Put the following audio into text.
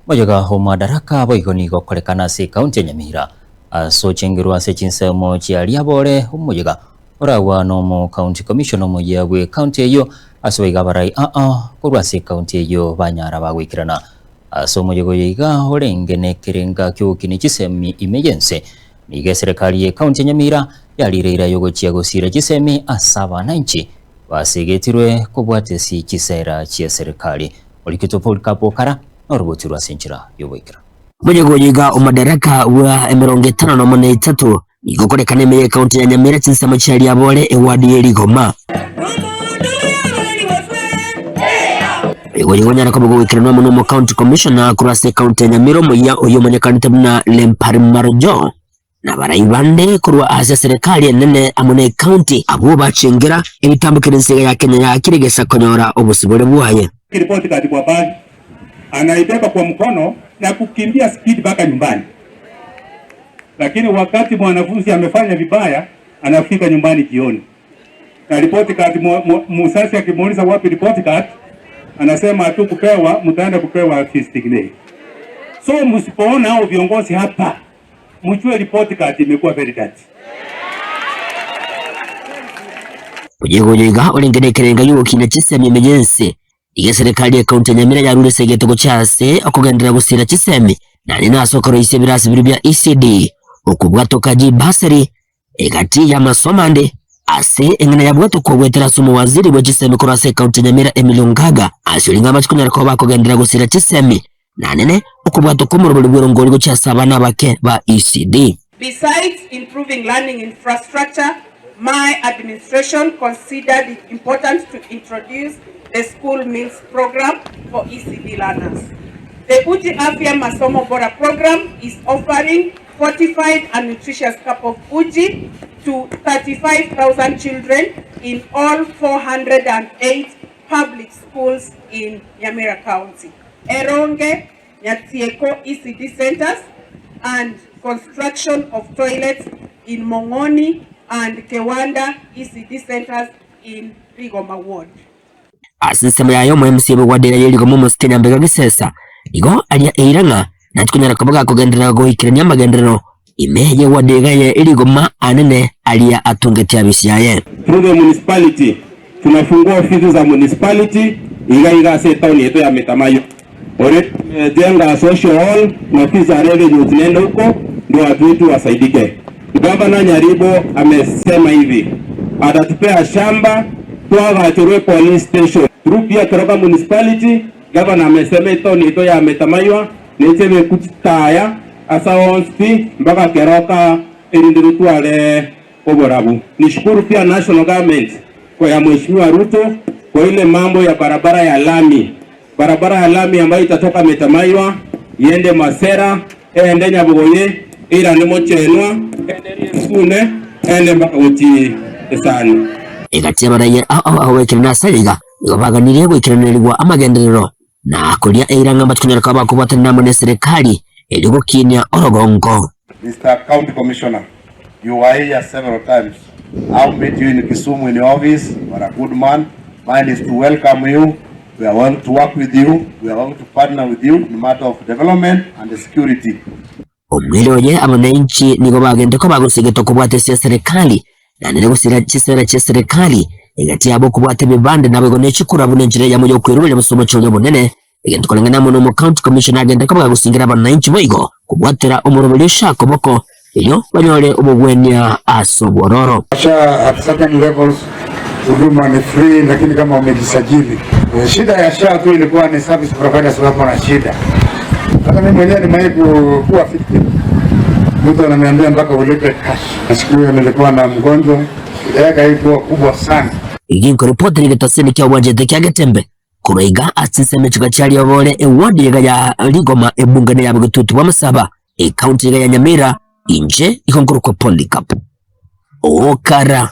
Moyega o Madaraka boigo nigo okorekana ase ekaunti ya Nyamira ase ochengerwa ase chinsemo chia Riabore omoyega oragwa nomo county commissioner omoyia bwe ekaunti eyio ase boigo abarai aa korwa ase ekaunti eyio banyara bagoikerana ase omoyega oyo iga orenge nekerenga kiogokina chisemi ime yense. Nigo eserekari ye ekaunti ya Nyamira yarire eira yogochia gosiira chisemi ase abananchi basegetirwe kobwatesi chisera chieserekari. Oriketwe Polycarp Okara noroboti rwa ase enchera y'oboikeranu. Omoyega oyo iga omodaraka bwa emerongo etano nomo na etato nigo okorekana ime y'ecounty ya Nyamira chinsemo chia Riabore eward ye Rigoma. Omoyega oyo onyara koba goikeranwa amo nomo county commissioner korwa ase ecounty ya Nyamira omoyia oyio omanyekanete buna Lempari Marjo. Na abarai bande korwa ase eserekari enene amo ne county abwo bachengera ebitambo kera ense iga ya Kenya yaakire gesa konyora obosibore bwaye. Ripoti kati kwa bag anaibeba kwa mkono na kukimbia speed mpaka nyumbani, lakini wakati mwanafunzi amefanya vibaya anafika nyumbani jioni na report card. Mzazi akimuuliza wapi report card, anasema hatukupewa, mtaenda kupewa feasting day. So msipoona hao viongozi hapa mjue report card imekuwa very dirty. Omoyega oyo iga orenge nekerenga gi'ogokina chisemi ime y'ense. Iga eserekari y'ecounty ya Nyamira yarure ase egeto gochia ase okogenderera gosira chisemi naende nase okoroisia ebirasi biria bia ECD, okobwatoka chibursary, egati y'amasomo ande ase eng'ana yabwatokwa goetera ase omowaziri bwe chisemi korwa ase ecounty ya Nyamira Emily Ongaga ase oria ng'a amache konyara koba bakogenderera gosira chisemi naende okobwatokwa omorobori bw'erongori gochia ase abana abake ba ECD. Besides improving learning infrastructure, my administration considered it important to introduce the school meals program for ECD learners. The Uji Afya Masomo Bora program is offering fortified and nutritious cup of uji to 35,000 children in all 408 public schools in Nyamira County. Eronge, Nyatsieko ECD centers and construction of toilets in Mong'oni and Kewanda ECD centers in Rigoma Ward. Ase ensemo yaye omoMCA bw'Wadera ye Rigoma omosike Nyambega Gisesa nigo aria eira ng'a nachikonyara koba gakogenderera goikerania amagenderero ime ye Wadega ye Rigoma anene aria atungetie abisi yaye. Through the municipality, tunafungua ofisi za municipality iga iga ase etown yaito ya Metamayo. Already tumejenga social hall na ofisi za revenue zinaenda huko ndio watu wetu wasaidike. Gavana Nyaribo amesema hivi atatupea shamba twagachorwe police station through pia Keroka municipality. Gavana amesema etown yaito ya Metamaywa neche chitaya asa onsi mpaka Keroka erinde rutware oborabu. Nishukuru pia national government kwa ya Mheshimiwa Ruto kwa ile mambo ya barabara ya lami, barabara ya lami ambayo itatoka Metamaywa iende Masera ende Nyabugoye irane Mochenwa ende Riesune ende mpaka guchi Esani. Egati y'abaraiya ao ao goikerana ase aiga nigo baganirie goikeranerigwa amagenderero na koria eira ng'a mbachikonyara koba bakobwatanera amo neserekari erio gokinia orogongo. Mister County Commissioner, you were here several times. I met you in Kisumu in your office. You are a good man. Mine is to welcome you. We are going to work with you. We are going to partner with you in matter of development and security. Omwere oye abananchi nigo bagente koba gosegetwa kobwata ase eserekari, naende ne gosira chisera chi'eserekari, egati yabo okobwata ebibande naboigo ne chikura buna enchera eyemo y'okweruberia bose omochori obonene, egento koreng'ana amo nomo county commissioner agente koba gagosingera abananchi boigo kobwatera omoroberi ocha koboko erio banyore obogwenia ase obwororo. SHA at certain levels huduma ni free, lakini kama umejisajili. Shida ya SHA tu ilikuwa ni service providers wako na shida. Hata mimi mwenyewe nimewahi kuwa victim, mtu ananiambia mpaka ulipe cash. Na siku hiyo nilikuwa na mgonjwa, shida yake haikuwa kubwa sana. Ginkoripoti nigetosini kia obwanchete kia Getembe korwa iga ase ensemo echiga chia Riobore eward iga ya Rigoma ebunge ne ya Bogetutu bwa Masaba ecounty iga ya Nyamira inche igo nkorokwa Polycarp Okara.